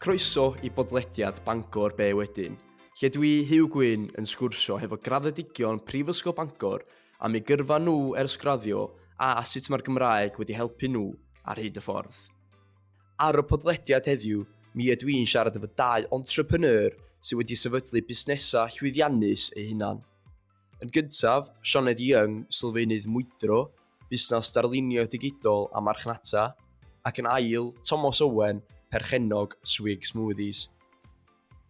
Croeso i bodlediad Bangor Be Wedyn, lle dwi, Huw Gwyn, yn sgwrsio hefo graddedigion Prifysgol Bangor am eu gyrfa nhw ers graddio a sut mae'r Gymraeg wedi helpu nhw ar hyd y ffordd. Ar y podlediad heddiw, mi ydw i'n siarad efo dau entrepreneur sydd wedi sefydlu busnesau llwyddiannus eu hunan. Yn gyntaf, Sioned Young, sylfaenydd Mwydro, busnes darlunio digidol a marchnata, ac yn ail, Tomos Owen, perchennog Swig Smoothies.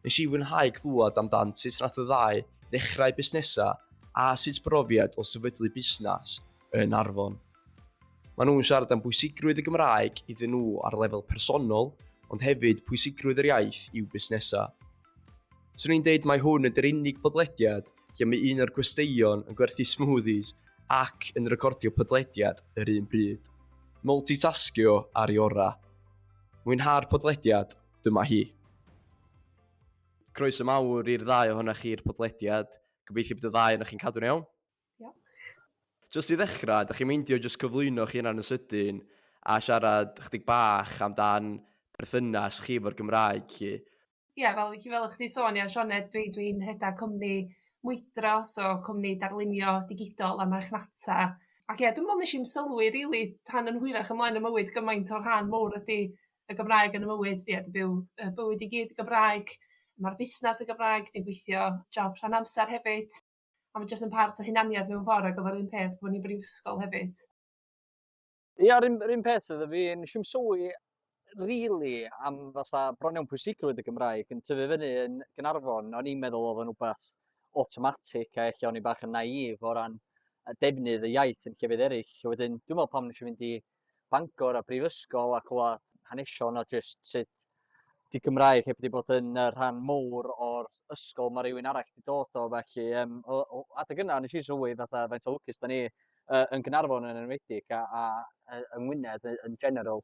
Nes i fwynhau clywed amdan sut nath y ddau ddechrau busnesau a sut brofiad o sefydlu busnes yn Arfon. Maen nhw'n siarad am bwysigrwydd y Gymraeg iddyn nhw ar lefel personol, ond hefyd pwysigrwydd yr iaith i'w busnesau. Swn i'n deud mai hwn ydy'r unig podlediad lle mae un o'r gwesteion yn gwerthu smoothies ac yn recordio podlediad yr un pryd. Multitasgio ar ei orau. Mwynha'r podlediad, dyma hi. Croeso mawr i'r ddau ohonoch chi i'r podlediad. Gobeithio bod y ddau ohonoch chi'n cadw'n iawn. Diolch. Jyst i ddechrau, da chi'n meindio jyst cyflwyno chi yna'n yn sydyn a siarad chydig bach amdan perthynas chi efo'r Gymraeg chi? Ie, yeah, fel, fel chdi sôn, ia, Sioned, dwi'n dwi rhedeg cwmni Mwydro, so cwmni darlunio digidol a marchnata. Ac ie, dwi'n meddwl nes i'm sylwi rili tan yn hwyrach ymlaen y mywyd gymaint o'r rhan mowr ydy y Gymraeg yn y mywyd. Ie, dwi'n byw y bywyd i gyd y Gymraeg, mae'r busnes y Gymraeg, dwi'n gweithio job rhan amser hefyd. A mae jyst yn part o hunaniaeth mewn ffordd ac oedd yr un peth bod ni'n brifysgol hefyd. Ia, yr un, yr un peth iddo fi, nes i'm sylwi really am fatha bron iawn pwysigrwydd y Gymraeg yn tyfu fyny yn Gaernarfon, o'n i'n meddwl oedd o'n wbath automatic a ella o'n i bach yn naïf o ran defnydd y iaith yn llefydd eraill. Wedyn, dwi'n meddwl pam nes i fynd i Bangor a brifysgol a clywed hanesion a jyst sut 'di Gymraeg heb 'di bod yn rhan mowr o'r ysgol ma' rywun arall 'di dod o felly yym o o adeg yna nes i sylwi fatha faint o lwcus 'dan ni yn Gaernarfon yn enwedig a a yng Ngwynedd yn general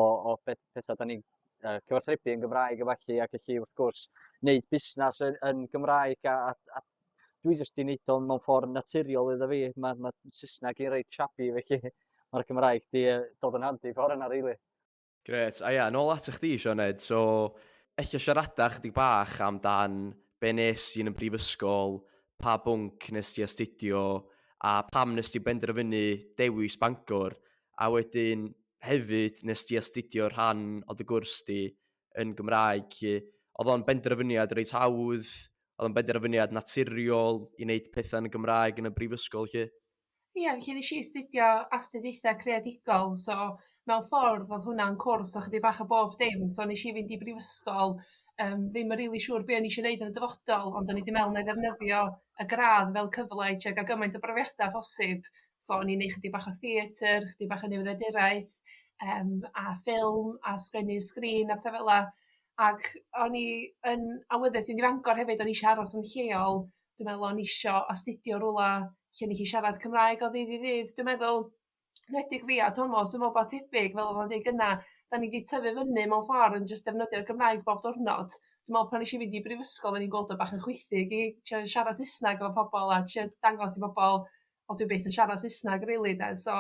o o beth petha 'dan ni'n yy cyfathrebu yn Gymraeg a ballu a gallu wrth gwrs neud busnas yn yn Gymraeg a a a dwi jyst 'di neud o mewn ffordd naturiol iddo fi ma' ma' Saesneg i'n reit shabby felly ma'r Gymraeg 'di yy dod yn handi ffor yna rili. Grêt. A ia, nôl ato chdi, Sioned. So, ella siarada chydig bach amdan be nes ti yn y brifysgol, pa bwnc nes ti astudio, a pam nes ti benderfynu dewis Bangor, a wedyn hefyd nes ti astudio rhan o dy gwrs di yn Gymraeg 'lly. Oedd o'n benderfyniad reit hawdd? Oedd o'n benderfyniad naturiol i wneud pethau yn y Gymraeg yn y brifysgol 'lly? Ie, felly nes i astudio astudiaethau creadigol, so mewn ffordd oedd hwnna'n cwrs o chydig bach o bob dim, so nes i fynd i brifysgol yym ddim yn rili siŵr be o'n i eisiau neud yn y dyfodol, ond o'n i 'di meddwl 'na i ddefnyddio y gradd fel cyfle i trio gael gymaint o brofiadau posib. So o'n i'n neud chydig bach o theatr, chydig bach o newyddiaduraeth, yym a ffilm a sgwennu sgrin a petha fel 'a. Ac o'n i yn awyddus i fynd i Fangor hefyd, o'n i isio aros yn lleol. Dwi'n meddwl o'n i isio astudio rwla lle nes i siarad Cymraeg o ddydd i ddydd. Dwi'n meddwl, enwedig fi a Tomos, dwi'n meddwl bod tebyg, fel oedd o'n deud gynna, da ni 'di tyfu fyny mewn ffordd yn jyst defnyddio'r Gymraeg bob diwrnod. Dwi'n meddwl pan nes i fynd i brifysgol o'n i'n gweld o bach yn chwithig i trio siarad Saesneg efo pobl a trio dangos i bobl o dwi byth yn siarad Saesneg rili 'de. So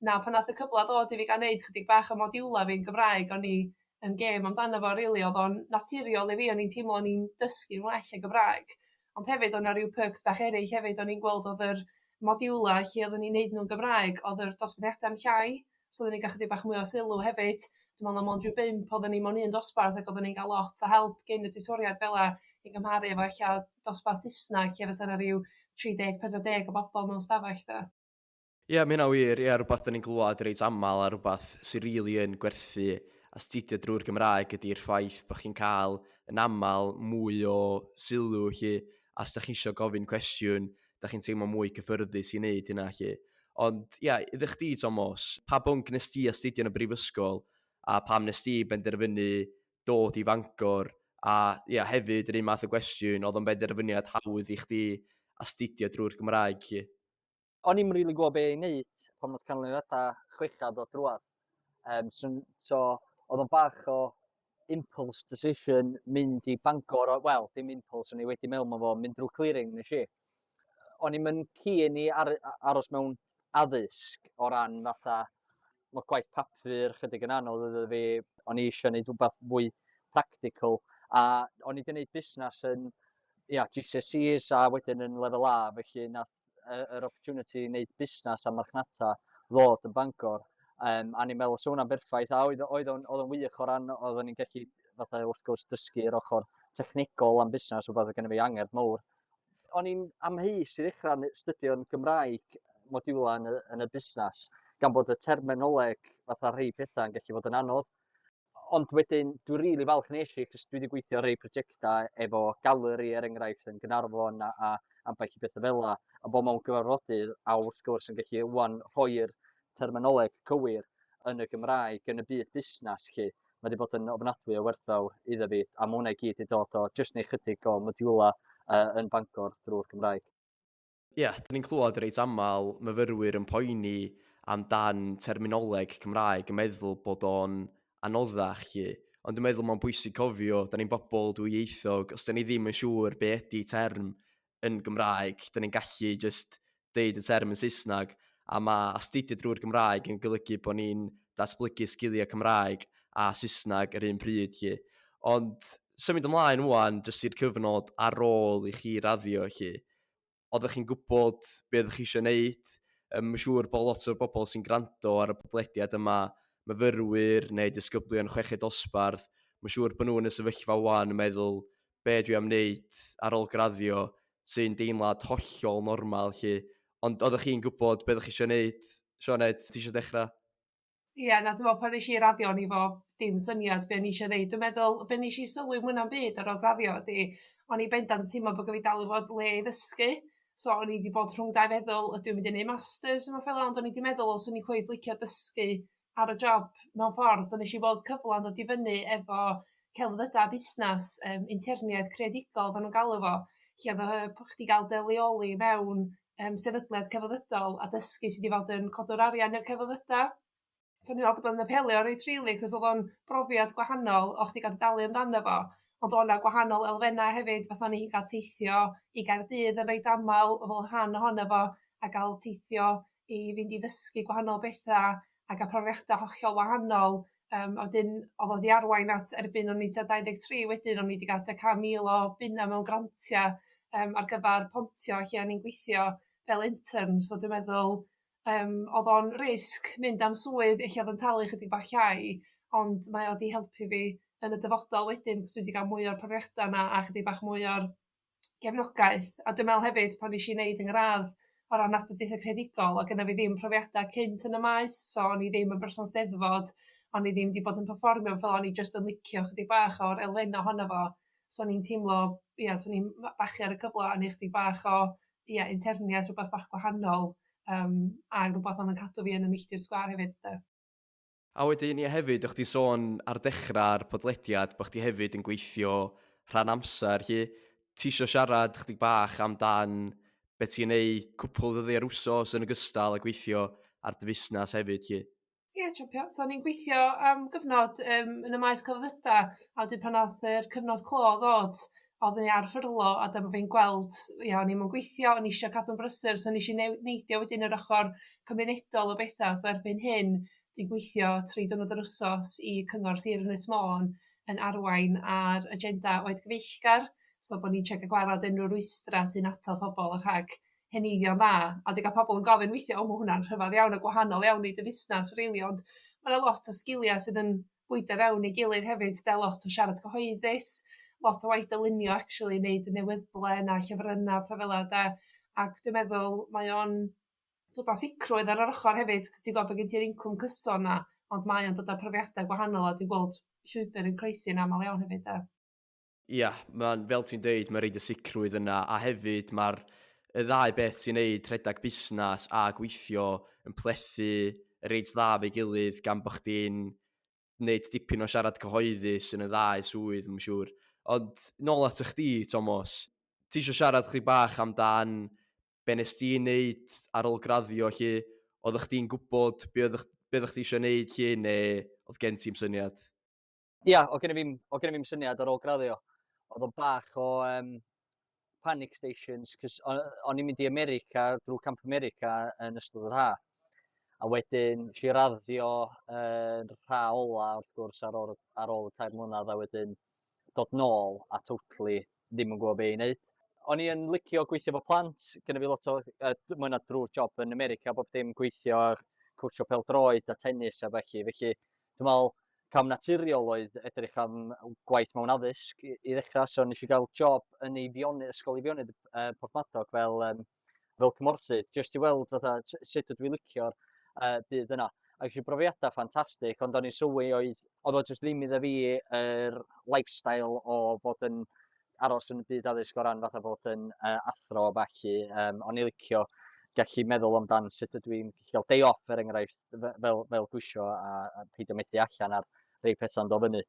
na, pan nath y cyfle ddod i fi gael neud chydig bach o modiwla fi'n Gymraeg o'n i yn gêm amdano fo rili oedd o'n naturiol i fi o'n i'n teimlo o'n i'n dysgu'n well y Gymraeg. Ond hefyd o' 'na ryw perks bach eraill hefyd o'n i'n gweld oedd yr modiwla lle oedden ni'n neud nhw'n Gymraeg oedd yr dosbarthiada'n llai so oedden ni'n gael chydig bach mwy o sylw hefyd. Dwi'n meddwl na mond rhyw bump oedden ni mewn un dosbarth ac oedden ni'n cael lot o help gen y tiwtoriaid fela i gymharu efo ella dosbarth Saesneg lle fysa 'na ryw 30 40 o bobl mewn stafell de. Ie, mae hynna wir. Ie, rhywbeth da ni'n glywed reit aml a rhywbeth sy'n rili yn gwerthu astudio drwy'r Gymraeg ydy'r ffaith bod chi'n cael yn aml mwy o sylw 'lly, a os da chi isio gofyn cwestiwn, da chi'n teimlo mwy cyffyrddus i wneud hynna 'lly. Ond ia, iddo chdi, Tomos, pa bwnc nes ti astudio yn y brifysgol a pam nes ti benderfynu dod i Fangor a ia, hefyd yr un math o gwestiwn, oedd o'n benderfyniad hawdd i chdi astudio drwy'r Gymraeg 'lly? O'n i'm rili'n gwybod be i wneud pan oedd canlyniadau chwechad dod drwadd. Um, so, so oedd o'n bach o impulse decision mynd i Bangor, wel, dim impulse, o'n i wedi meddwl mae fo mynd drwy clearing nes i. O'n i'm yn keen i ar, aros mewn addysg o ran fatha, mae gwaith papur chydig yn anodd iddo fi, o'n i eisiau gwneud rhywbeth fwy practical, a o'n i wedi gwneud busnes yn, ia, GCSEs a wedyn yn lefel A, felly nath yr opportunity i wneud busnes a marchnata ddod yn Bangor. A ni'n meddwl, so hwnna'n berffaith, a oedd o'n wych o ran, oedden ni'n gallu, fatha wrth gwrs, dysgu yr ochr technegol am busnes, rhywbeth oedd gennym fi angerdd mawr. O'n i'n amheus i ddechrau astudio'n Gymraeg modiwla yn y busnes, gan bod y terminoleg fatha rhai pethau yn gallu fod yn anodd. Ond wedyn, dwi'n rili really falch nes i, cos dwi wedi gweithio ar rei prosiectau efo galeri, er enghraifft, yn Gaernarfon a ambell i bethau fel 'na, a bod mewn gyfarfodydd, a wrth gwrs yn gallu wan rhoi'r terminoleg cywir yn y Gymraeg yn y byd busnes lle. Mae wedi bod yn ofnadwy o werthfawr iddo fi, a mae hwnna i gyd wedi dod o jyst neu chydig o modiwla yn Bangor drwy'r Gymraeg. Ie, yeah, dyn ni'n clywed reit aml myfyrwyr yn poeni amdan terminoleg Cymraeg yn meddwl bod o'n anoddach 'lly. Ond dwi'n meddwl mae'n bwysig cofio, da ni'n bobl dwyieithog, os da ni ddim yn siŵr be ydy term yn Gymraeg, da ni'n gallu just deud y term yn Saesneg, a mae astudio drwy'r Gymraeg yn golygu bod ni'n datblygu sgiliau Cymraeg a Saesneg yr un pryd 'lly. Ond symud ymlaen wan, jyst i'r cyfnod ar ôl i chi raddio 'lly. Oeddech chi'n gwybod be oeddech chi eisiau gwneud? Mae'n siŵr bod lot o bobl sy'n gwrando ar y podlediad yma, myfyrwyr neu disgyblion chweched dosbarth, mae'n siŵr bod nhw yn y sefyllfa wan yn meddwl be dwi am wneud ar ôl graddio, sy'n deimlad hollol normal 'lly. Ond oeddech chi'n gwybod be oeddech chi eisiau gwneud? Sioned, ti eisiau dechrau? Ie, na, dwi'n meddwl pan nes i raddio o'n i efo dim syniad be o'n i eisiau neud. Dwi'n meddwl be nes i sylwi mwy na'm byd ar ôl graddio ydy, o'n i bendant yn teimlo bod gen fi dal i fod le i ddysgu. So o'n i 'di bod rhwng dau feddwl, ydw i'n mynd i neud masters yma fel ond o'n i 'di meddwl o 'swn i cweit licio dysgu ar y job mewn ffordd. So nes i weld cyfle yn dod i fyny efo celfyddydau a busnes, interniaeth creadigol oedden nhw'n galw fo, lle oedd chdi gael dy leoli mewn sefydliad celfyddydol a dysgu sut i fod yn codwr arian i'r celfyddydau. So o'n i'n meddwl bod o'n apelio reit rili, achos oedd o'n brofiad gwahanol, o chdi gael dy dalu amdano fo, ond o'na gwahanol elfennau hefyd, fatha o'n i'n cael teithio i Gaerdydd yn reit aml fel rhan ohono fo, a gael teithio i fynd i ddysgu gwahanol bethau a gael profiadau hollol wahanol. A wedyn oedd o 'di arwain at erbyn o'n i tua 23 wedyn o'n i 'di gael tua 100,000 o bunna mewn grantiau ar gyfer Pontio lle o'n i'n gweithio fel intern. So dwi'n meddwl oedd o'n risg mynd am swydd ella oedd yn talu chydig bach llai, ond mae o 'di helpu fi yn y dyfodol wedyn, cos dwi 'di gael mwy o'r profiadau 'na a chydig bach mwy o'r gefnogaeth. A dwi'n meddwl hefyd pan nes i wneud yng ngradd o ran astudiaethau creadigol, oedd gynna fi ddim profiadau cynt yn y maes, so o'n i ddim yn berson Steddfod, o'n i ddim 'di bod yn perfformio fel o'n i jyst yn licio chydig bach o'r elfennau ohono fo. So o'n i'n teimlo, ia, so o'n i'n bachu ar y cyfle a neud chydig bach o, ia, interniaeth, rhywbeth bach gwahanol, a rhywbeth oedd yn cadw fi yn y milltir sgwâr hefyd, de. A wedyn, ie, hefyd, o'ch ti sôn ar dechrau'r podlediad bod chdi hefyd yn gweithio rhan amser, 'lly. Ti isio siarad chydig bach amdan be ti'n neud cwpl o ddyddiau ar wsos yn ogystal â gweithio ar dy fusnes hefyd, 'lly? Ie, champion. So o'n i'n gweithio am gyfnod yn y maes celfyddydau, a wedyn pan nath yr cyfnod clo ddod, oeddwn i ar ffyrlo a dyma fi'n gweld, ia, o'n i'm yn gweithio, o'n i eisiau cadw'n brysur, so nes i neidio wedyn yr ochr cymunedol o bethau. So erbyn hyn, dwi'n gweithio 3 diwrnod yr wsos i Cyngor Sir Ynys Môn yn arwain ar agenda oed gyfeillgar, so bod ni'n trio cael gwarad unrhyw rwystrau sy'n atal pobl rhag heneiddio'n dda. A dwi'n cael pobl yn gofyn weithiau, "O, mae hwnna'n rhyfedd iawn a gwahanol iawn i dy fusnes, rili," ond mae 'na lot o sgiliau sydd yn bwydo fewn ei gilydd hefyd, de, lot o siarad cyhoeddus, lot o waith dylunio actually, wneud y newyddlen a llyfrynnau, pethau fel 'na, de. Ac dwi'n meddwl mae o'n dod â sicrwydd ar yr ochr hefyd, cos ti'n gwybod bod gen ti'r incwm cyson 'na, ond mae o'n dod â profiadau gwahanol a dwi'n gweld llwybr yn croesi'n aml iawn hefyd, de. Ia, mae'n, fel ti'n deud, mae'n rhoid y sicrwydd yna, a hefyd mae'r y ddau beth ti'n neud, rhedeg busnes a gweithio, yn plethu reit dda efo'i gilydd, gan bod chdi'n neud dipyn o siarad cyhoeddus yn y ddau swydd, mae'n siŵr. Ond nôl at chdi, Tomos, ti eisiau siarad chdi bach amdan be nes di wneud ar ôl graddio, 'lly? Oeddech chdi'n gwybod be oeddech chdi eisiau wneud, 'lly, neu oedd gen ti'm syniad? Ia, oedd gen i fi'm syniad ar ôl graddio. Oedd o'n bach o panic stations, cos o'n i'n mynd i America drwy Camp America yn ystod yr ha. A wedyn nes i raddio yn rha ola wrth gwrs ar ôl, ar ôl y 3 mlynedd a wedyn dod nôl a totally ddim yn gwybod be i wneud. O'n i yn licio gweithio efo plant, gyda fi lot o, mwy na drwy'r job yn America, bob dim gweithio ar cwtio pêl-droed a tennis a felly. Felly, dwi'n meddwl cam naturiol oedd edrych am gwaith mewn addysg i ddechrau. So nes i gael job yn Eifionydd, Ysgol Eifionydd Porthmadog fel cymorthydd, jyst i weld fatha sut ydw i licio'r byd yna. A ges i brofiadau ffantastig, ond o'n i'n sylwi oedd o jyst ddim iddo fi yr lifestyle o fod yn aros yn y byd addysg o ran fatha bod yn athro a ballu. O'n i licio gallu meddwl amdan sut ydw i'n gallu cael day off, er enghraifft, fel dwi isio a peidio methu allan ar rei pethau'n dod fyny.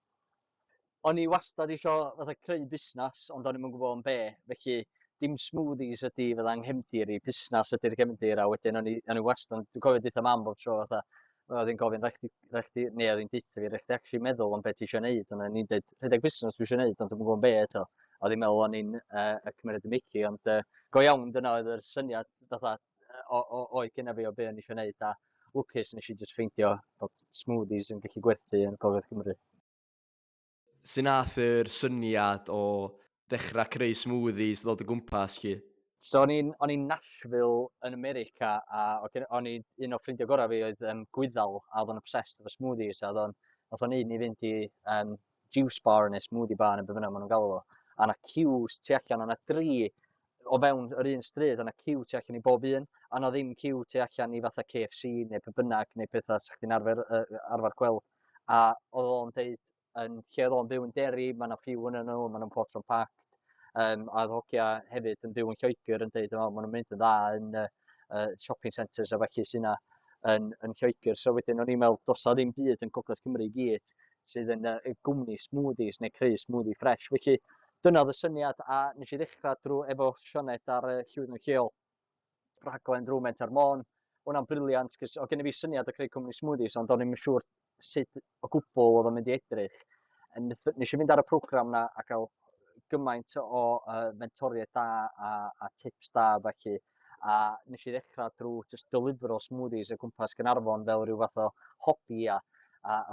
O'n i wastad isio fatha creu busnes, ond o'n i'm yn gwybod am be. Felly, dim smoothies ydy fydda nghefndir i, busnes ydy'r gefndir, a wedyn o'n i wastad, dwi'n cofio deutha mam bob tro fatha, oedd hi'n gofyn, rhaid chdi, neu oedd hi'n deutha fi, "Rhaid chdi actually meddwl am beth ti eisiau neud," ond o'n i'n dweud, "Rhedeg busnes dwi eisiau neud, ond dwi'm yn gwybod be eto." Oedd hi'n meddwl o'n i'n cymryd y mickey, ond go iawn dyna oedd yr syniad fatha oedd gynna fi o be o'n i eisiau neud, a lwcus nes i just ffeindio bod smoothies yn gallu gwerthu yn Gogledd Cymru. Sut nath yr syniad o ddechrau creu smoothies ddod o gwmpas chi? So o'n i'n Nashville yn America a o'n i, un o ffrindiau gorau fi oedd Gwyddel, a oedd o'n obsessed efo smoothies a oedd o'n un i fynd i juice bar neu smoothie bar neu be bynnag maen nhw'n galw fo. A 'na queues tu allan, o'na dri o fewn yr un stryd, o'na queue tu allan i bob un, a 'na ddim queue tu allan i fatha KFC neu be bynnag neu pethau sy'ch chdi'n arfer gweld. A oedd o'n deud yn lle oedd o'n byw yn Derry, mae yna few yn nhw, maen nhw'n pob tro'n packed. A oedd hogia hefyd yn byw yn Lloegr yn deud, "O, maen nhw'n mynd yn dda yn shopping centres a felly sy'n yna yn Lloegr." So wedyn o'n i'n meddwl, does 'na ddim byd yn Gogledd Cymru i gyd sydd yn gwmni smoothies neu creu smoothie fresh. Felly dyna oedd y syniad a nes i ddechrau drwy efo Sioned ar Llwyddo'n Lleol rhaglen drwy Menter Môn. Hwnna'n brilliant, cos oedd gen i fi syniad o creu cwmni smoothies, ond o'n i'm yn siŵr sut o gwbl oedd o'n mynd i edrych. Nes i fynd ar y program na a cael gymaint o mentoriaeth da a tips da felly. A nes i ddechrau drwy just delifro smoothies o gwmpas Gaernarfon fel rhyw fath o hobi a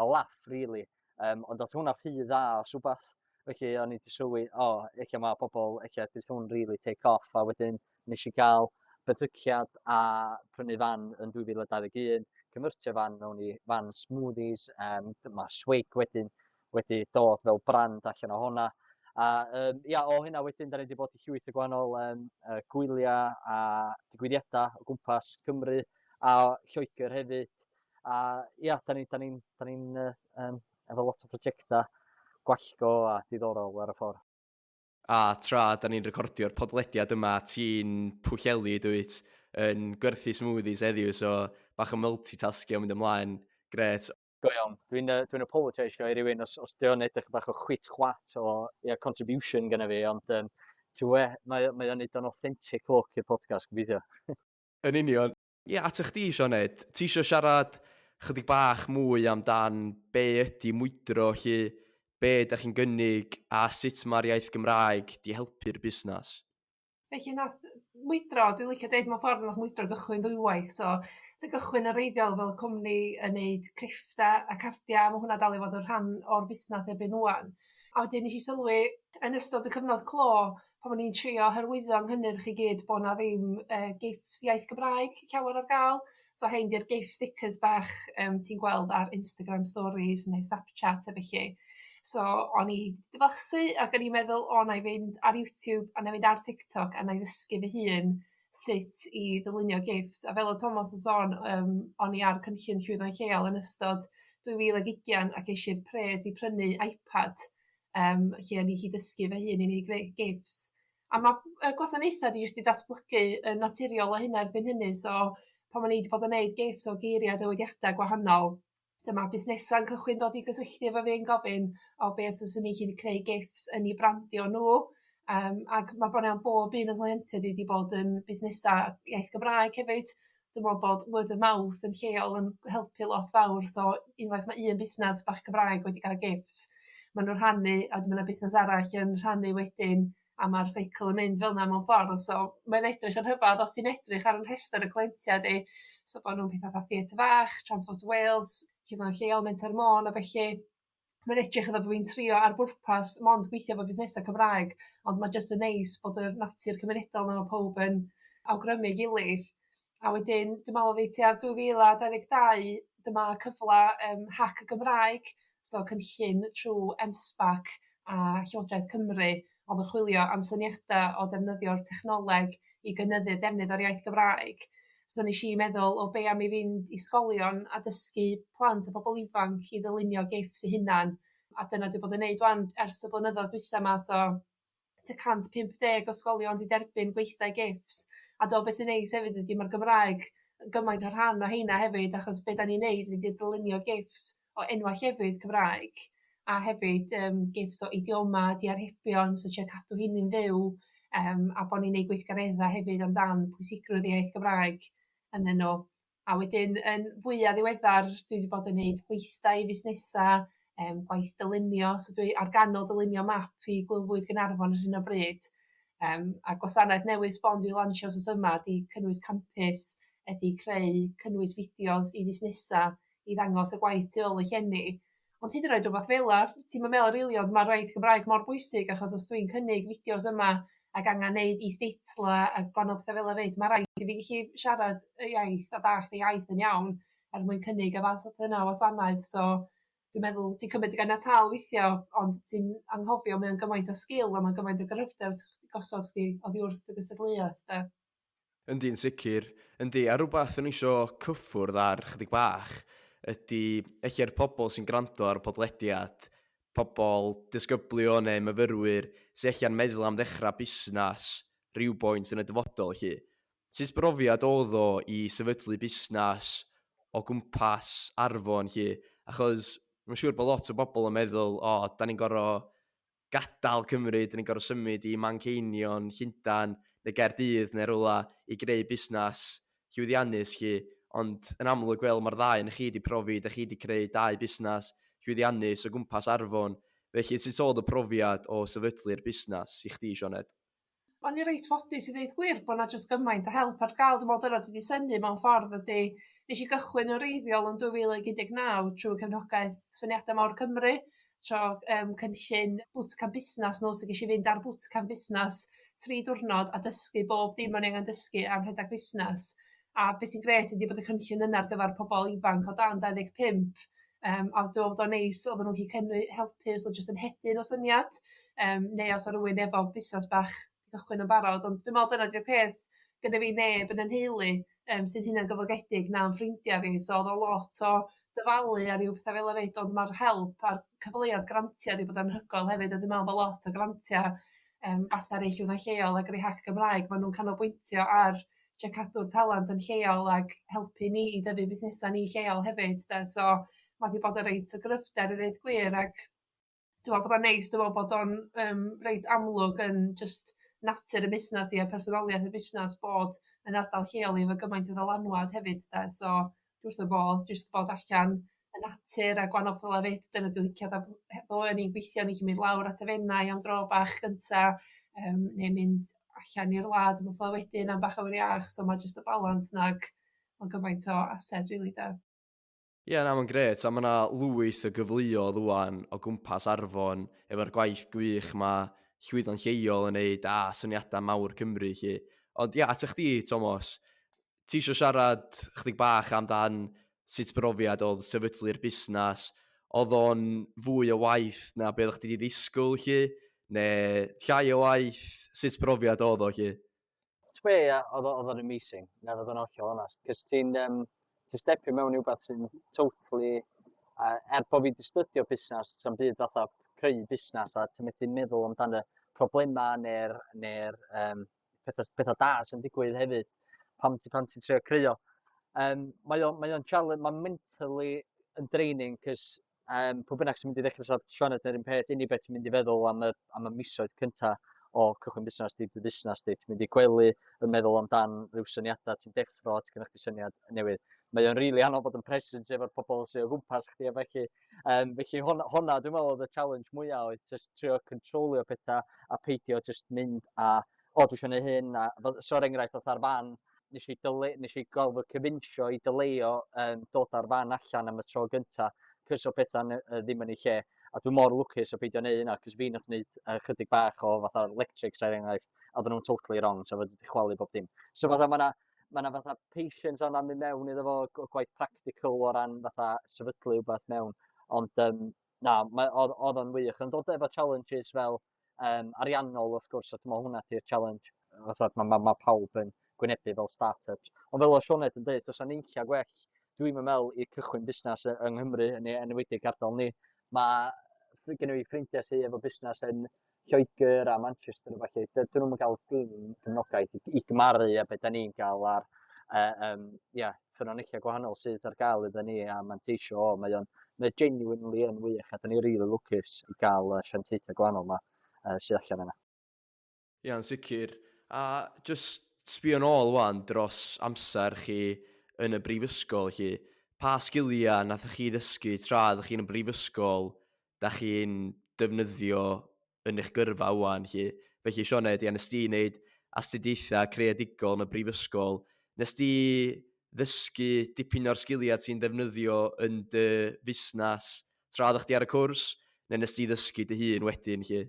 laugh, really. Ond oedd hwnna rhy dda os wbath. Felly o'n i wedi sylwi, o, oh, ella mae pobl, ella dydd hwn really take off. A wedyn nes i gael benthyciad a prynu fan yn 2021, convertio fan mewn i fan smoothies. Mae Swig wedyn wedi dod fel brand allan o hwnna. A ia, o hynna wedyn, da ni wedi bod i llwyth o gwahanol gwyliau a digwyddiadau o gwmpas Cymru a Lloegr hefyd. A ia, da ni efo lot o prosiectau gwallgo a diddorol ar y ffordd. A tra da ni'n recordio'r podlediad yma, ti'n Pwllheli, dwyt, yn gwerthu smoothies heddiw, so bach o multitasking yn mynd ymlaen. Gret. Go iawn. Dwi'n apologisio i rywun os di o'n edrych bach o chwit chwat o, ia, contribution gyda fi, ond ti'n we, mae o'n neud o'n authentic look i'r podcast, gobeithio. Yn union. Ie, yeah, ata chdi, Sioned, ti eisiau siarad chydig bach mwy amdan be ydy Mwydro, lle be da chi'n gynnig a sut mae'r iaith Gymraeg di helpu'r busnes? Felly nath Mwydro, dwi'n licio deud mewn ffordd nath Mwydro gychwyn ddwywaith, so nath o gychwyn yn wreiddiol fel cwmni yn neud creffta a cardia, ma' hwnna dal i fod yn rhan o'r busnes erbyn ŵan. A wedyn nes i sylwi yn ystod y cyfnod clo, pan o'n i'n trio hyrwyddo nghynnyrch i gyd, bo' 'na ddim gifts iaith Gymraeg llawer ar ga'l. So hein 'di'r gift stickers bach ti'n gweld ar Instagram stories neu Snapchat a felly. So o'n i dyfasu ac o'n i'n meddwl, "O, 'nai fynd ar YouTube a 'nai fynd ar TikTok a 'nai ddysgu fy hun sut i ddylunio gifts." A fel o'dd Tomos yn sôn, o'n i ar cynllun Llwyddo'n Lleol yn ystod 2020 a gesh i'r pres i prynu iPad lle o'n i 'llu dysgu fy hun i neud gifts. A ma' y gwasanaetha 'di jyst 'di datblygu yn naturiol o hynna erbyn hynny, so pan o'n i 'di bod yn neud gifts o geiria a dywediada gwahanol, dyma busnesa'n cychwyn dod i gysylltu efo fi yn gofyn o be os fyswn i gallu creu gifts yn 'u brandio nhw. Ac ma' bron iawn bob un o'n nghleientiaid i 'di bod yn busnesa iaith Gymraeg hefyd. Dwi me'wl bod word of mouth yn lleol yn helpu lot fawr, so unwaith ma' un busnas bach Cymraeg wedi ga'l gifts, ma' nw'n rhannu a wedyn ma' 'na busnes arall yn rhannu wedyn. A ma'r cycle yn mynd fel 'na mewn ffordd, so mae'n edrych yn rhyfedd os ti'n edrych ar 'yn rhestr y cleientiaid i, so bo' nhw'n petha fatha Theatr Fach, Transport Wales, Llwyfan Lleol, Menter Môn a felly. Mae'n edrych fatha bo' fi'n trio ar bwrpas mond gweithio efo busnesa Cymraeg, ond ma' jyst yn neis bod yr natur cymunedol 'na, ma' powb yn awgrymu 'i gilydd. A wedyn dwi me'wl oddeutu tua 2022 dyma cyfla Hac y Gymraeg, so cynllun trw M-SParc a Llywodraeth Cymru oedd yn chwilio am syniadau o defnyddio'r technoleg i gynyddu'r defnydd o'r iaith Gymraeg. So nes i meddwl, o be am i fynd i ysgolion a dysgu plant a bobl ifanc i ddylunio GIFs eu hunan, a dyna dwi bod yn neud 'wan ers y blynyddoedd dwytha 'ma, so tua 150 o ysgolion 'di derbyn gweithdai GIFs. A do, beth sy'n neis hefyd ydy mae'r Gymraeg yn gymaint o rhan o heina hefyd, achos be da ni'n neud ydy dylunio GIFs o enwau llefydd Cymraeg a hefyd GIFs o idioma, diarhebion, so trio cadw hynny'n fyw, a bod ni'n neud gweithgareddau hefyd amdan pwysigrwydd iaith Gymraeg ynddyn nhw. A wedyn yn fwyaf ddiweddar dwi wedi bod yn neud gweithdai i fusnesau, gwaith dylunio, so dwi ar ganol dylunio map i Gwyl Fwyd Gaernarfon ar hyn o bryd. A gwasanaeth newydd sbon dwi'n lansio wsos yma 'di cynnwys campus, ydy creu cynnwys fideos i fusnesau i ddangos y gwaith tu ôl y llenni. Ond hyd yn oed rhywbeth fel 'a, ti'm yn meddwl rili, ond ma'r iaith Gymraeg mor bwysig, achos os dwi'n cynnig fideos yma ac angen neud is-deitla a gwahanol petha fel 'a 'fyd, ma' raid i fi gallu siarad y iaith a dallt y iaith yn iawn er mwyn cynnig y fath yna o wasanaeth. So dwi'n meddwl ti'n cymryd y ganiataol weithio, ond ti'n anghofio mae o'n gymaint o sgil a mae'n gymaint o gryfder gosod chdi oddi wrth dy gystadleuaeth de. Yndi, yn sicr. Yndi, a rhywbeth o'n i isio cyffwrdd ar chydig bach ydy ella'r pobl sy'n gwrando ar y podlediad, pobl disgyblion neu myfyrwyr sy'n ella'n meddwl am ddechrau busnes rhywboint yn y dyfodol 'lly. Sut brofiad oedd o i sefydlu busnes o gwmpas Arfon 'lly? Achos mae'n siŵr bod lot o bobl yn meddwl, o, da ni'n gorfod gadael Cymru, dyn ni'n gorfod symud i Manceinion, Llundain neu Gaerdydd neu rywle i greu busnes llwyddiannus 'lly. Ond yn amlwg, fel mae'r ddau yn chi wedi profi, da chi wedi creu dau busnes llwyddiannus o gwmpas Arfon. Felly sut oedd y profiad o sefydlu'r busnes i chdi, Sioned? O'n i reit ffodus i ddeud gwir bod 'na jyst gymaint o help ar gael. Dwi'n meddwl dyna dwi 'di synnu mewn ffordd ydy nes i gychwyn yn wreiddiol yn 2019 trwy cefnogaeth Syniadau Mawr Cymru, tro cynllun bootcamp busnes nhw, so ges i fynd ar bootcamp busnes 3 diwrnod a dysgu bob dim o'n i angen dysgu am rhedeg busnes. A beth sy'n grêt ydy bod y cynllun yna ar gyfer pobl ifanc o dan 25, a dwi'n meddwl bod o'n neis oedden nhw'n gallu helpu os oedd jyst yn hedyn o syniad, neu os oedd rhywun efo busnes bach 'di cychwyn yn barod. Ond dwi'n meddwl dyna 'di'r peth, gyda fi neb yn 'y nheulu sy'n hunan gyflogedig na'n ffrindiau fi, so oedd o lot o dyfalu a ryw petha fel 'a 'fyd, ond ma'r help a'r cyfleoedd grantiau 'di bod anhygoel hefyd, a dwi'n meddwl bod lot o grantiau fatha rei Llywodraeth Lleol ac rei Hac Gymraeg, maen nhw'n canolbwyntio ar trio cadw'r talent yn lleol ac helpu ni i dyfu busnesau ni lleol hefyd de, so ma' 'di bod yn reit o gryfder i ddeud gwir, ac dwi'n meddwl bod o'n neis, dwi'n meddwl bod o'n reit amlwg yn jyst natur y busnes i a personoliaeth y busnes bod yn ardal lleol i efo gymaint o ddylanwad hefyd de, so dwi wrth fy modd jyst bod allan y natur a gwahanol petha fel 'a 'fyd. Dyna dwi'n licio, ddoe o'n i'n gweithio, o'n i'n mynd lawr at y Fenai am dro bach gynta, neu mynd allan i'r wlad am y wedyn am bach o awyr iach, so ma' jyst y balans 'na ac ma'n gymaint o ased rili de. Ie, na, mae'n grêt, a mae yna lwyth o gyfleoedd ŵan o gwmpas Arfon efo'r gwaith gwych mae Llwyddo'n Lleol yn neud a Syniadau Mawr Cymru 'lly. Ond ia, ata chdi, Tomos, ti isio siarad chydig bach amdan sut brofiad oedd sefydlu'r busnes? Oedd o'n fwy o waith na be oeddech chdi 'di ddisgwyl 'lly, neu llai o waith? Sut brofiad oedd o 'lly? Ti'n be, ia, oedd o'n amazing, na fod yn hollol onest, cos ti'n stepio mewn i wbeth sy'n totally, er bod fi wedi stydio busnes, sa'n byd fatha creu busnes, a ti'n methu meddwl amdan y problemau neu'r pethau da sy'n digwydd hefyd pan ti'n trio creu o. Mae o'n challenge, mae'n mentally yn draining, cos pwy bynnag sy'n mynd i ddechrau siarad Sioned neu'r un peth, unig beth ti'n mynd i feddwl am y misoedd cynta. o cychwyn busnes di dy fusnes di. Ti'n mynd i gwely yn meddwl amdan rhyw syniadau, ti'n deffro, ti'n gynnwch ti syniad newydd. Mae o'n rili anodd bod yn present efo'r pobl sydd o gwmpas chdi a felly. Felly honna, dwi'n meddwl, oedd y challenge mwyaf oedd just trio controlio pethau a peidio just mynd a, "O, dwi eisiau gwneud hyn," a so er enghraifft oedd ar fan, nes i gael fy convincio i dyleio dod ar fan allan am y tro gynta, cys o pethau ddim yn ei lle. A dwi'n mor lwcus o beidio neud hynna, cos fi nath wneud chydig bach o fatha electrics er enghraifft, a oedden nhw'n totally wrong, so fod wedi chwalu bob dim. So fatha ma' 'na fatha patience yna mynd mewn iddo fo, gwaith practical o ran fatha sefydlu rhywbeth mewn. Ond na, oedd o'n wych. Yn dod efo challenges fel ariannol wrth gwrs, a dwi'n meddwl hwnna di'r challenge. Fatha, ma pawb yn gwynebu fel start-ups. Ond fel o Sioned yn dweud, does 'na nunlla gwell, dwi'n meddwl, i cychwyn busnes yng Nghymru, yn enwedig ardal ni. Mae gen i ffrindiau sydd efo busnes yn Lloegr a Manchester a falle, dyn nhw'n cael dim cefnogaeth i gymharu a beth da ni'n gael ar yeah, ffynonellau gwahanol sydd ar gael iddyn ni a manteisio o. Mae genuinely yn wych a da ni'n really lwcus i gael sianteithau gwahanol yma sydd allan yna. Ia, yn sicr. A just sbio nôl wan dros amser chi yn y brifysgol chi, pa sgiliau nath chi ddysgu tra ddech chi'n y brifysgol da chi'n defnyddio yn eich gyrfa wan chi? Felly Sioned, ia, nes di wneud astudiaethau creadigol yn y brifysgol. Nes di ddysgu dipyn o'r sgiliau ti'n defnyddio yn dy fusnes tra ddech chi ar y cwrs, neu nes di ddysgu dy hun wedyn chi?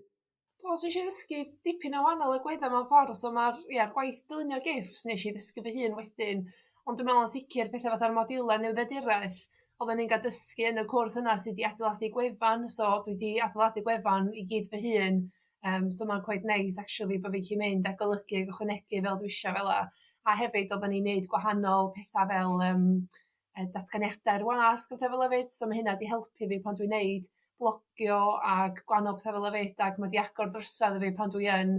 Do, so nes i ddysgu dipyn o wahanol agweddau mewn ffordd, so mae'r ia, gwaith dylunio GIFs nes i ddysgu fy hun wedyn, ond dwi'n meddwl yn sicr pethau fatha'r modiwlau newyddiaduraeth, oedden ni'n cael dysgu yn y cwrs yna sut i adeiladu gwefan, so dwi 'di adeiladu gwefan i gyd fy hun, so mae'n quite nice actually bod fi'n gallu mynd a golygu ac ychwanegu fel dwi isio fel 'a. A hefyd oedden ni'n neud gwahanol pethau fel datganiadau'r wasg a petha fel 'a 'fyd, so ma' hynna 'di helpu fi pan dwi'n neud blogio ag gwahanol petha fel 'a 'fyd, ac ma' 'di agor drysadd i fi pan dwi yn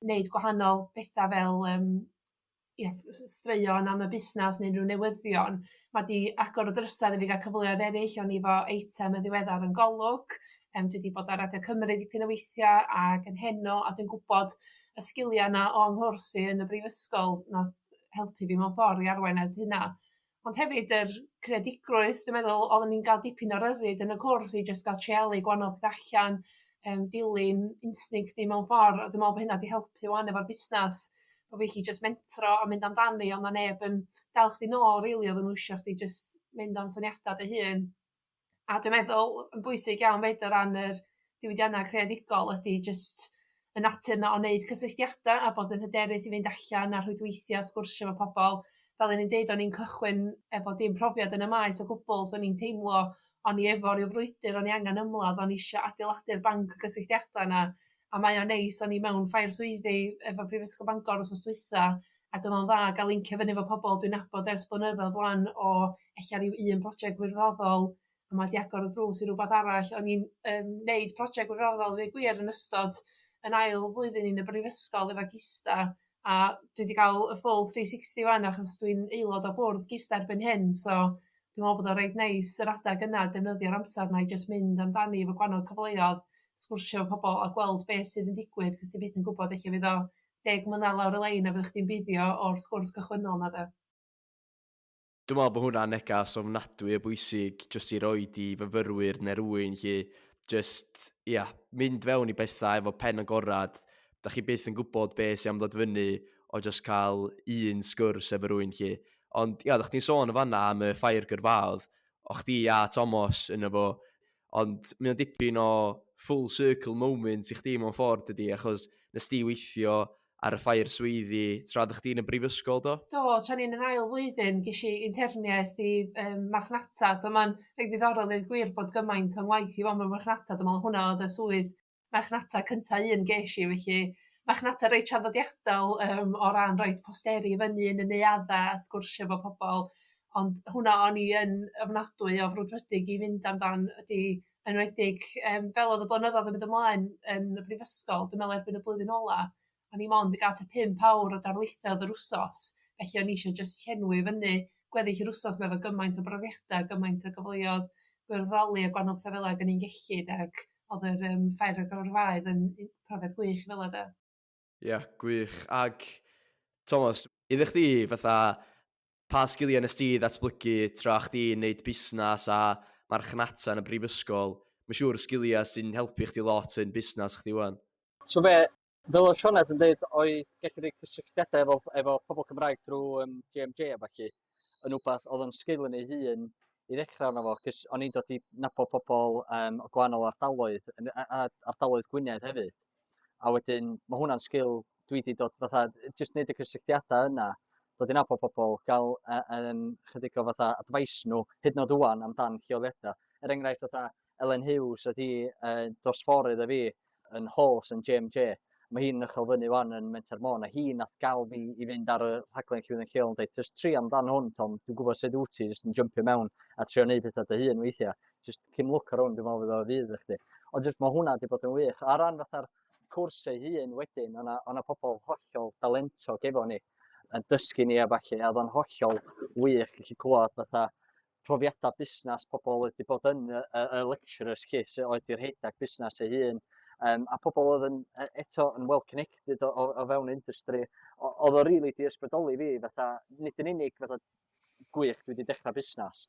neud gwahanol betha fel ia, straeon am y busnas neu unrhyw newyddion. Ma' 'di agor y drysau i fi gael cyfleoedd eraill. O'n i efo eitem yn ddiweddar yn Golwg, dwi 'di bod ar Radio Cymru dipyn o weithiau ag yn Heno, a dwi'n gwybod y sgiliau yna o'n nghwrs i yn y brifysgol nath helpu fi mewn ffordd i arwain at hynna. Ond hefyd yr creadigrwydd, dwi'n meddwl oedden ni'n gael dipyn o ryddid yn y cwrs i jyst gael treialu gwahanol peth allan, dilyn instinct ni mewn ffordd, a dwi'n meddwl bod hynna 'di helpu 'wan efo'r busnes, bo' fi 'llu jyst mentro a mynd amdani, ond 'na neb yn dal chdi nôl rili, oedden nhw isio chdi jyst mynd am syniadau dy hun. A dwi'n meddwl yn bwysig iawn 'fyd o ran yr diwydiannau creadigol ydy jyst y natur 'na o wneud cysylltiadau a bod yn hyderus i fynd allan a rhwydweithio, sgwrsio efo pobl. Fel o'n i'n deud, o'n i'n cychwyn efo dim profiad yn y maes o gwbl, so o'n i'n teimlo o'n i efo ryw frwydr o'n i angen ymladd, o'n i isio adeiladu'r banc o gysylltiadau 'na, a mae o'n neis, o'n i mewn ffair swyddi efo Prifysgol Bangor wsos dwytha, ac oedd o'n dda gael lincio fyny efo pobl dwi'n nabod ers blynyddoedd 'wan o ella ryw un project gwirfoddol, a ma' 'di agor y drws i rywbeth arall. O'n i'n neud project gwirfoddol ddeu gwir yn ystod yn ail flwyddyn yn y brifysgol efo GISDA, a dwi 'di gael y full 360 wan achos dwi'n aelod o bwrdd GISDA erbyn hyn, so dwi'n meddwl bod o'n reit neis yr adeg yna defnyddio'r amser 'na i jyst mynd amdani efo gwahanol cyfleoedd, sgwrsio efo pobl a gweld beth sydd yn digwydd, cos ti byth yn gwybod, ella fydd o 10 mlynedd lawr y lein a fydd chdi'n buddio o'r sgwrs cychwynnol 'na de. Dwi'n meddwl bod hwnna'n negas ofnadwy o bwysig jyst i roed i fyfyrwyr neu rywun lle just, ia, mynd fewn i bethau efo pen agorad. Da chi byth yn gwybod be sy'n am ddod fyny o just cael un sgwrs efo rywun lle. Ond, ia, ddech chi'n sôn yn fanna am y ffair gyrfaoedd, o chdi a Tomos yn efo, ond mae o'n dipyn o full circle moment i chdi mewn ffordd dydy, achos nes di weithio ar y ffair swyddi tra ddech chdi'n y brifysgol, do? Do, tra ni'n yn ail flwyddyn ges i interniaeth i marchnata, so mae'n reit ddiddorol dweud gwir bod gymaint o'n waith i fod mewn marchnata. Dwi'n meddwl hwnna oedd y swydd marchnata cynta un ges i, felly marchnata reit traddodiadol o ran roid posteri fyny yn y neuaddau a sgwrsio efo pobl, ond hwnna o'n i yn ofnadwy o frwdfrydig i fynd amdan ydy enwedig fel oedd y blynyddoedd yn mynd ymlaen yn y brifysgol, dwi'n meddwl erbyn y blwyddyn ola, o'n i mond yn gael tua 5 awr o darlithoedd yr wsos, felly o'n i eisiau jyst llenwi fyny gweddill yr wsos 'na efo gymaint o brofiadau, gymaint o gyfleoedd gwirfoddoli a gwahanol pethau fel 'a ag o'n i'n gellu, ac oedd yr ffair y gyrfaoedd yn profiad gwych fel 'a de. Ie, yeah, gwych. Ag, Thomas, iddo chdi fatha, pa sgiliau nes ti ddatblygu tra chdi'n neud busnes a marchnata yn y brifysgol? Mae'n siŵr sgiliau sy'n helpu chdi lot yn busnes chdi wan. So fe, fel oedd Sioned yn dweud, oedd gallu rhoi cysylltiadau efo pobl Cymraeg drwy JMJ a falle yn wbath oedd yn sgil yn ei hun i ddechrau arno fo, cos o'n i'n dod i nabod pobl o gwahanol ardaloedd, a ardaloedd Gwynedd hefyd. A wedyn mae hwnna'n sgil dwi wedi dod fatha, jyst wneud y cysylltiadau yna, dod i nabod pobl, gael chydig o fatha advice nhw, hyd yn oed ŵan amdan lleoliadau. Er enghraifft fatha Elen Hughes oedd hi dros ffordd iddo fi yn Halls yn JMJ. Mae hi'n uchel fyny wan yn Menter Môn, a hi nath gael fi i fynd ar y rhaglen Llwyddo'n Lleol yn dweud, jyst trio amdan hwn, Tom, dwi'n gwybod sut wyt ti, jyst yn jumpio mewn a trio neud pethau dy hun weithiau. Jyst cym lwc ar hwn, dwi'n meddwl fydd o fydd i chdi. Ond jyst mae hwnna wedi bod yn wych. Ar ran fatha'r cwrs ei hun wedyn, o'na pobl hollol dalentog efo ni yn dysgu ni a falle, a oedd o'n hollol wych gallu clywed fatha profiadau busnes pobl wedi bod yn y lecturers lle sydd oedd wedi rhedeg busnes ei hun, a pobl oedd yn, eto yn well connected o fewn industry, oedd o really di ysbrydoli fi, fatha, nid yn unig fatha gwych dwi wedi dechrau busnes,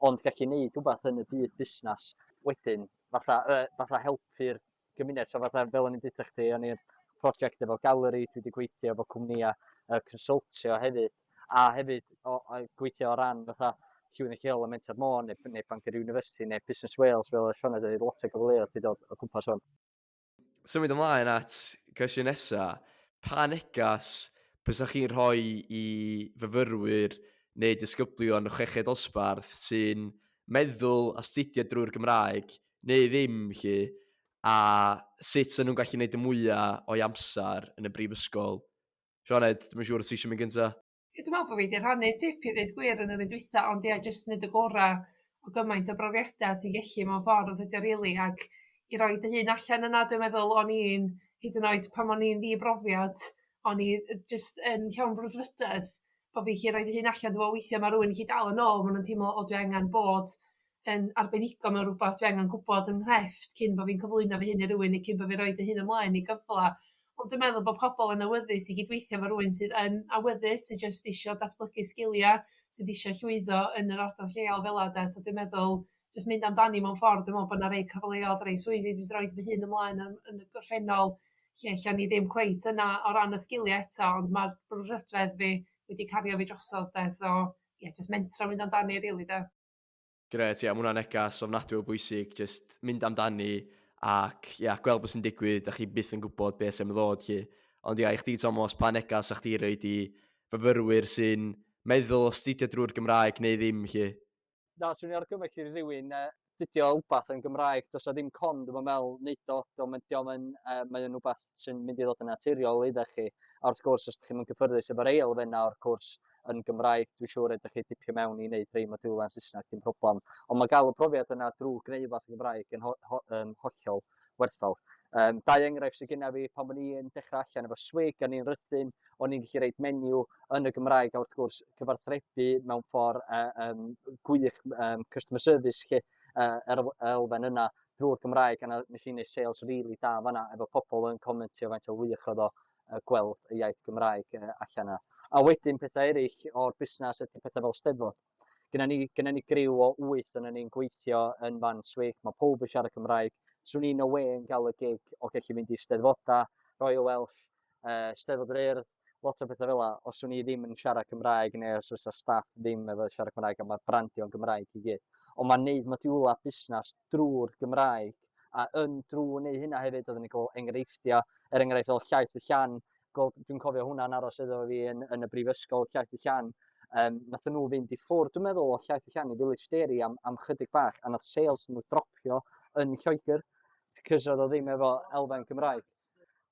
ond gallu neud rhywbeth yn y byd busnes wedyn, fatha helpu'r gymuned. So fatha, fel o'n i'n dweud chdi, o'n i'r prosiect efo galeri, dwi wedi gweithio efo cwmnïau consultio hefyd, a hefyd o gweithio o ran fatha Llywyn y Lleol a Menter Môn, neu Bangor University, neu Business Wales, fel oedd Sioned yn dweud, lot o gyfleoedd wedi dod o gwmpas hwn. Symud ymlaen at cwestiwn nesa, pa negas bysa chi'n rhoi i fyfyrwyr neu disgyblion y chweched dosbarth sy'n meddwl astudio drwy'r Gymraeg neu ddim 'lly, a sut 'sa nhw'n gallu gwneud y mwyaf o'i amser yn y brifysgol? Sioned, dwi'm yn siŵr os ti eisiau mynd gynta? Ie, dwi'n meddwl bod fi 'di rhannu tip i ddeud gwir yn yr un dwytha, ond ie, jyst wneud y gorau o gymaint o brofiadau ti'n gallu mewn ffordd ydy o rili, ac i roi dy hun allan yna, dwi'n meddwl o'n i'n, hyd yn oed pan o'n i'n ddibrofiad, o'n i jyst yn llawn brwdfrydedd bo' fi 'llu rhoi dy hun allan. Dwi'n meddwl weithiau ma' rywun yn gallu dal yn ôl, ma' nhw'n teimlo, "O, dwi angen bod yn arbenigo mewn rhywbeth, dwi angen gwybod 'y nghrefft cyn bo' fi'n cyflwyno fy hun i rywun neu cyn bo' fi roid 'y hun ymlaen i gyfla." Ond dwi'n meddwl bod pobl yn awyddus i gydweithio efo rywun sydd yn awyddus, sydd jyst isio datblygu sgilia, sydd isio llwyddo yn yr ardal lleol fela de. So dwi'n meddwl jyst mynd amdani mewn ffordd, dwi'n meddwl bod 'na rei cyfleoedd, rei swyddi dwi 'di roid fy hun ymlaen yn y gorffennol lle ella ni ddim cweit yna o ran y sgilia eto, ond ma'r brwdfrydedd fi wedi cario fi drosodd de, so ie, jyst mentro mynd amdani rili de. Grêt, ia, ma' hwnna'n neges ofnadwy o bwysig, jyst mynd amdani ac ia, gweld beth sy'n digwydd, a chi byth yn gwybod beth sy'n ddod 'lly. Ond ia, i chdi Tomos, pa neges 'sa chdi roid i fyfyrwyr sy'n meddwl astudio drwy'r Gymraeg neu ddim 'lly? Na, 'swn i'n argymell i rywun astudio wbath yn Gymraeg, does 'na ddim con dwi'm yn meddwl wneud o, dio'm yn, dio'm yn, mae o'n wbath sy'n mynd i ddod yn naturiol iddo chi. A wrth gwrs, os ydych chi'm yn gyffyrddus efo'r rei elfennau o'r cwrs yn Gymraeg, dwi'n siŵr ydych chi dipio mewn i wneud rhei modiwlau yn Saesneg, dim problem. Ond mae gael y profiad yna drwy gwneud wbath yn Gymraeg yn hollol werthfawr. Dau enghraifft sydd genna fi, pan o'n i yn dechrau allan efo Swig, o'n i'n Rhuthun, o'n i'n gallu roid menu yn y Gymraeg a wrth gwrs cyfathrebu mewn ffordd gwych, customer service 'lly, yr elfen yna drwy'r Gymraeg, a nes i wneud sales really da fan'na efo pobl yn comentio faint o wych oedd o gweld y iaith Gymraeg allan yna. A wedyn pethau eraill o'r busnes ydy pethau fel Steddfod. Gynna ni griw o 8 yna ni'n gweithio yn fan Swig, mae pawb yn siarad Cymraeg. Swn i no way yn gael y gig o gallu mynd i Steddfodau, Royal Welsh, Steddfod yr Urdd, lot o bethau fel 'na, os swn i ddim yn siarad Cymraeg neu os fysa staff ddim efo siarad Cymraeg a mae'r brandio'n Gymraeg i gyd. Ond mae'n neud modiwlau busnes drwy'r Gymraeg a yn drwy wneud hynna hefyd oedden ni'n gweld enghreifftiau, er enghraifft fel Llaeth y Llan, gweld, dwi'n cofio hwnna'n aros iddo fi yn y brifysgol, Llaeth y Llan, nathon nhw fynd i ffwrdd, dwi'n meddwl, o Llaeth y Llan i Village Dairy am chydig bach, a nath sales nhw dropio yn Lloegr, cos oedd o ddim efo elfen Gymraeg.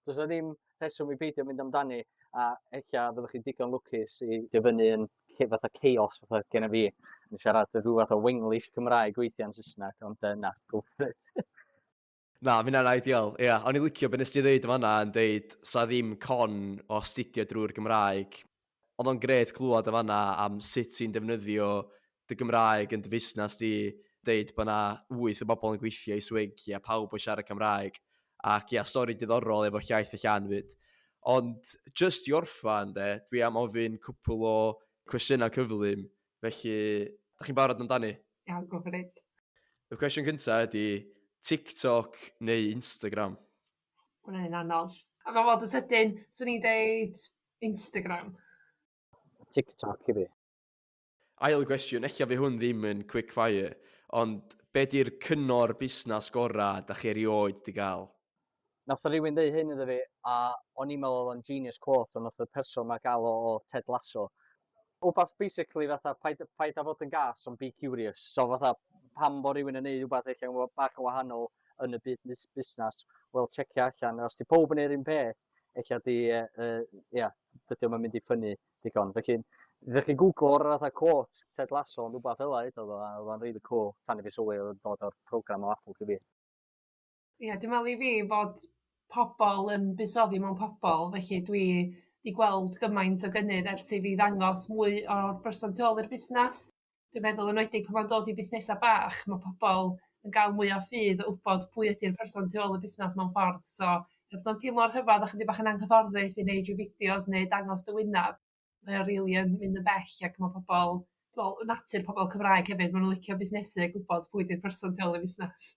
Does 'na ddim rheswm i beidio mynd amdani, a ella fyddwch chi'n digon lwcus i dyfynnu yn fatha chaos fatha genna fi, yn siarad rhyw fath o Wenglish Cymraeg weithiau yn Saesneg, ond na, go for it. Na, ma' hynna'n ideal, ia. O'n i'n licio be nes ti ddeud yn fan'na yn deud 'sa ddim con o astudio drwy'r Gymraeg. Oedd o'n grêt clywed yn fan'na am sut ti'n defnyddio dy Gymraeg yn dy fusnes di, deud bod 'na 8 o bobl yn gweithio i Swig, ia, pawb yn siarad Cymraeg. Ac ia, stori diddorol efo Llaeth y Llan 'fyd. Ond just i orffan, de, dwi am ofyn cwpl o cwestiynau cyflym, felly, da chi'n barod amdani? Iawn, go for it. Y cwestiwn cyntaf ydy TikTok neu Instagram? Hwna'n un anodd. A mae fod yn sydyn, swn i'n deud Instagram. TikTok i fi. Ail gwestiwn, ella fi hwn ddim yn quick fire, ond be di'r cyngor busnes gorau da chi erioed di gael? Nath o rywun ddeud hyn iddo fi, a o'n i'n meddwl oedd o'n genius quote, ond nath y person ma gael o o Ted Lasso. Wbath basically fatha, paid, paid â fod yn gas, ond be curious. So fatha, pam bod rhywun yn neud rhywbeth eich bach yn wahanol yn y byd busnes, wel, checio allan. Os di pob yn neud yr un peth, ella di, ia, dydy o'm yn mynd i ffynnu digon. Felly, ddech chi googlo'r fatha quote Ted Lasso ond rhywbeth fel 'na udodd o, a oedd o'n really cool tan i fi sylwi oedd o'n dod o'r program o Apple TV. Ie, yeah, dwi'n meddwl i fi fod pobl yn buddsoddi mewn pobl, felly dwi 'di gweld gymaint o gynnydd ers i fi ddangos mwy o'r berson tu ôl i'r busnes. Dwi'n meddwl yn enwedig pan mae'n dod i busnesau bach, mae pobl yn gael mwy o ffydd o wybod pwy ydy'r person tu ôl y busnes mewn ffordd. So, er bod o'n teimlo'n rhyfedd a chydig bach yn anghyfforddus i wneud rhyw fideos neu dangos dy wyneb, mae o rili yn mynd yn bell ac mae pobl, wel, natur pobl Cymraeg hefyd, maen nhw'n licio busnesu a gwybod pwy ydy'r person tu ôl y busnes.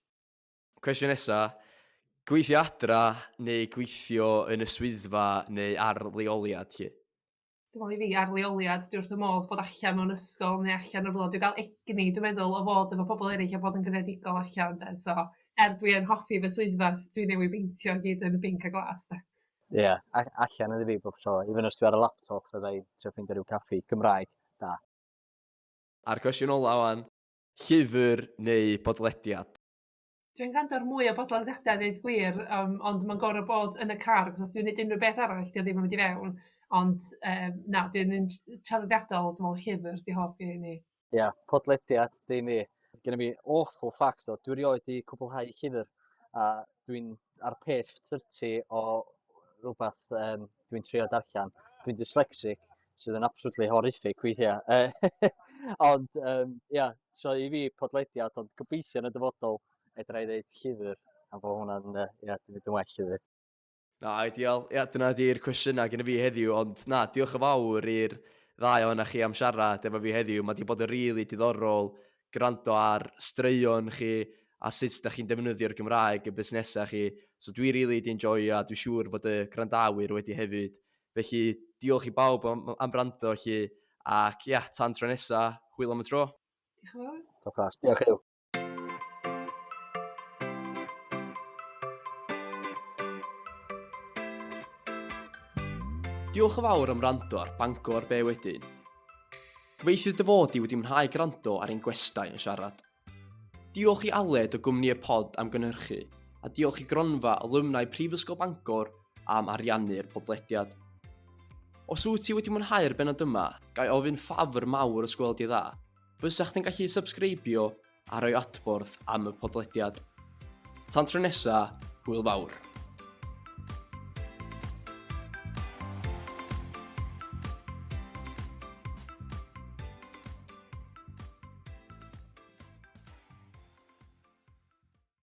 Cwestiwn nesa, gweithio adra neu gweithio yn y swyddfa neu ar leoliad 'lly? Dwi'n meddwl i fi ar leoliad, dwi wrth fy modd bod allan mewn ysgol neu allan yn rwla. Dwi'n gael egni, dwi'n meddwl, o fod efo pobl eraill a bod yn greadigol allan de. So, er dwi yn hoffi fy swyddfa, dwi newydd beintio i gyd yn binc a glas de. Ie, yeah, allan ydy fi bob tro. Even os dwi ar y laptop, fydda i trio ffeindio rhyw caffi Gymraeg da. A'r cwestiwn ola wan, llyfr neu bodlediad? Dwi'n gwrando ar mwy o bodlediadau a ddeud gwir, ond mae'n gorfod bod yn y car, achos os dwi'n neud unrhyw beth arall, 'di o ddim yn mynd i fewn. Ond na, dwi'n un traddodiadol, dwi'n meddwl llyfr 'di hoff fi ni. Ia, yeah, podlediad, dim i. Gen i fi awful fact o, dwi erioed di cwblhau llyfr, a dwi'n ar page 30 o rhywbeth dwi'n trio darllen. Dwi'n dyslexic, sydd yn absolutely horrific weithiau. Ond, ia, so i fi podlediad, ond gobeithio yn y dyfodol fedra i ddeud llyfr, a bod hwnna'n, ia, dwi'n mynd yn well iddi. Na, ideal. Ia, dyna di'r cwestiynau gen i fi heddiw, ond na, diolch yn fawr i'r ddau ohonoch chi am siarad efo fi heddiw. Mae 'di bod yn rili diddorol gwrando ar straeon chi a sut da chi'n defnyddio'r Gymraeg yn busnesau chi. So dwi rili 'di enjoio a dwi'n siŵr fod y gwrandawyr wedi hefyd. Felly diolch i bawb am, am wrando chi ac ia, tan tro nesa, hwyl am y tro. Diolch yn fawr. Top class. Diolch Huw. Diolch yn fawr am wrando ar Bangor Be Wedyn. Gobeithio dy fod di wedi mwynhau gwrando ar ein gwestai yn siarad. Diolch i Aled o gwmni y pod am gynhyrchu, a diolch i Gronfa Alumni Prifysgol Bangor am ariannu'r podlediad. Os wyt ti wedi mwynhau'r bennod yma, ga i ofyn ffafr mawr os gweld di dda, fysa chdi'n gallu sybsgreibio a rhoi adborth am y podlediad. Tan tro nesa, hwyl fawr.